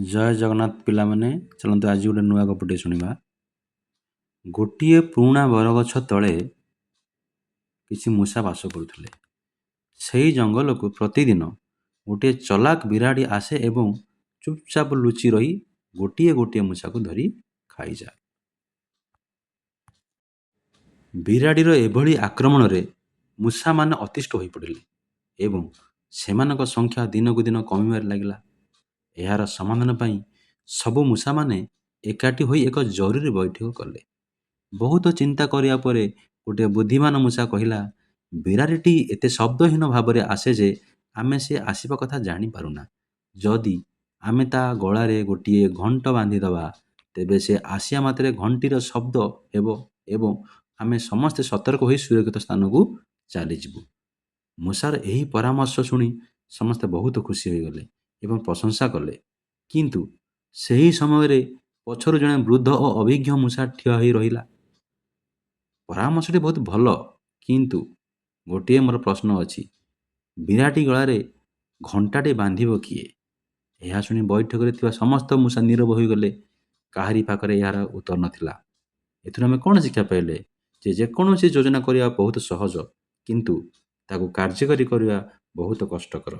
ଜୟ ଜଗନ୍ନାଥ ପିଲାମାନେ, ଚାଲନ୍ତୁ ଆଜି ଗୋଟେ ନୂଆ ଗପଟିଏ ଶୁଣିବା। ଗୋଟିଏ ପୁରୁଣା ବରଗଛ ତଳେ କିଛି ମୂଷା ବାସ କରୁଥିଲେ। ସେହି ଜଙ୍ଗଲକୁ ପ୍ରତିଦିନ ଗୋଟିଏ ଚଲାକ ବିରାଡ଼ି ଆସେ ଏବଂ ଚୁପଚାପ ଲୁଚି ରହି ଗୋଟିଏ ଗୋଟିଏ ମୂଷାକୁ ଧରି ଖାଇଯାଏ। ବିରାଡ଼ିର ଏଭଳି ଆକ୍ରମଣରେ ମୂଷାମାନେ ଅତିଷ୍ଠ ହୋଇପଡ଼ିଲେ ଏବଂ ସେମାନଙ୍କ ସଂଖ୍ୟା ଦିନକୁ ଦିନ କମିବାରେ ଲାଗିଲା। ଏହାର ସମାଧାନ ପାଇଁ ସବୁ ମୂଷାମାନେ ଏକାଠି ହୋଇ ଏକ ଜରୁରୀ ବୈଠକ କଲେ। ବହୁତ ଚିନ୍ତା କରିବା ପରେ ଗୋଟିଏ ବୁଦ୍ଧିମାନ ମୂଷା କହିଲା, "ବିରାଡ଼ିଟି ଏତେ ଶବ୍ଦହୀନ ଭାବରେ ଆସେ ଯେ ଆମେ ସେ ଆସିବା କଥା ଜାଣିପାରୁନା। ଯଦି ଆମେ ତା' ଗଳାରେ ଗୋଟିଏ ଘଣ୍ଟ ବାନ୍ଧିଦେବା, ତେବେ ସେ ଆସିବା ମାତ୍ରେ ଘଣ୍ଟିର ଶବ୍ଦ ହେବ ଏବଂ ଆମେ ସମସ୍ତେ ସତର୍କ ହୋଇ ସୁରକ୍ଷିତ ସ୍ଥାନକୁ ଚାଲିଯିବୁ।" ମୂଷାର ଏହି ପରାମର୍ଶ ଶୁଣି ସମସ୍ତେ ବହୁତ ଖୁସି ହୋଇଗଲେ ଏବଂ ପ୍ରଶଂସା କଲେ। କିନ୍ତୁ ସେହି ସମୟରେ ପଛରୁ ଜଣେ ବୃଦ୍ଧ ଓ ଅଭିଜ୍ଞ ମୂଷା ଠିଆ ହୋଇ ରହିଲା, "ପରାମର୍ଶଟି ବହୁତ ଭଲ, କିନ୍ତୁ ଗୋଟିଏ ମୋର ପ୍ରଶ୍ନ ଅଛି। ବିରାଡ଼ି ଗଳାରେ ଘଣ୍ଟାଟି ବାନ୍ଧିବ କିଏ?" ଏହା ଶୁଣି ବୈଠକରେ ଥିବା ସମସ୍ତ ମୂଷା ନୀରବ ହୋଇଗଲେ। କାହାରି ପାଖରେ ଏହାର ଉତ୍ତର ନଥିଲା। ଏଥିରୁ ଆମେ କ'ଣ ଶିକ୍ଷା ପାଇଲେ ଯେ ଯେକୌଣସି ଯୋଜନା କରିବା ବହୁତ ସହଜ, କିନ୍ତୁ ତାକୁ କାର୍ଯ୍ୟକାରୀ କରିବା ବହୁତ କଷ୍ଟକର।